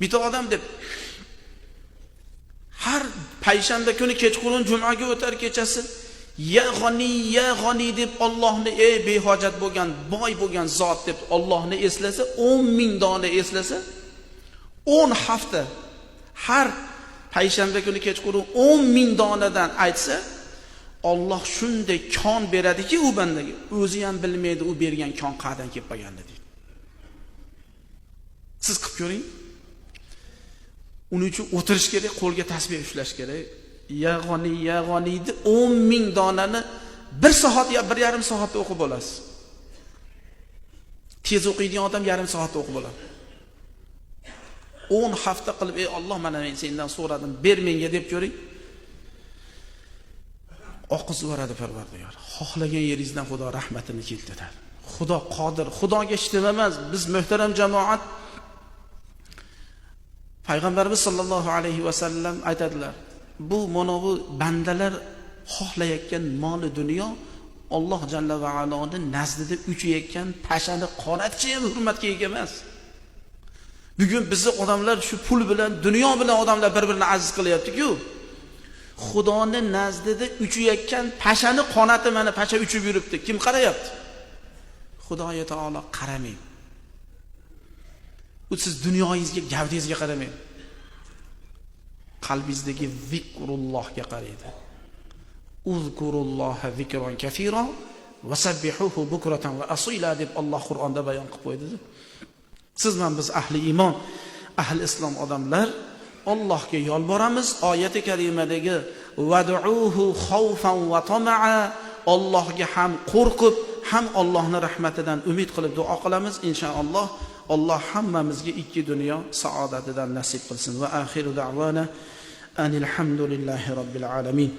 Bitta odam deb har payshanba kuni kechqurun jumaga o'tar kechasi ya g'aniy ya g'aniy deb Allohni ey behojat bo'lgan, boy bo'lgan zot deb Allohni eslasa, 10 ming dona eslasa, 10 hafta har payshanba kuni kechqurun 10 ming donadan aytsa, Alloh shunday kon beradiki u bandaga, o'zi ham bilmaydi u bergan kon qayerdan kelib qolganini deydi. Siz qilib ko'ring. Uning uchun o'tirish kerak, qo'lga tasbih ushlash kerak. Ya g'aniy ya g'aniyni 10 ming donani 1 soat yo 1,5 soatda o'qib olasiz. Tez o'qiydigan odam yarim soatda o'qib oladi. 10 hafta qilib, ey Alloh, mana men sendan so'radim, ber menga deb ko'ring. Oqizib yuboradi Parvardigor. Xohlagan yeringizdan Xudo rahmatini keltiradi. Xudo qodir, Xudoga hech nima emas. Biz muhtaram jamoat, Payg'ambarimiz sollallohu alayhi va sallam aytadilar, bu mana bu bandalar xohlayotgan moli dunyo Alloh jalla va aloning nazdida uchayotgan pashani qonatcha ham hurmatga ega emas. Bugun bizni odamlar shu pul bilan, dunyo bilan odamlar bir-birini aziz qilyapti-ku. Xudoni nazdida uchayotgan pashani qonati, mana pasha uchib yuribdi. Kim qarayapti? Xudoyo taolo qaramaydi. U siz dunyoyingizga, gavdangizga qaramaydi. Qalbingizdagi zikrullohga qaraydi. Uzkurulloha zikran katira va sabbihuhu bukratan va asila deb Alloh Qur'onda bayon qilib qo'ydi. Siz bilan biz ahli iymon, ahli islom odamlar Allohga yolboramiz. Oyati karimadagi vad'uhu xawfan va tama'a, Allohga ham qo'rqib, ham Allohning rahmatidan umid qilib duo qilamiz inshaalloh. Alloh hammamizga ikki dunyo saodatidan nasib qilsin. Va axiru da'vana anil hamdulillahi robbil alamin.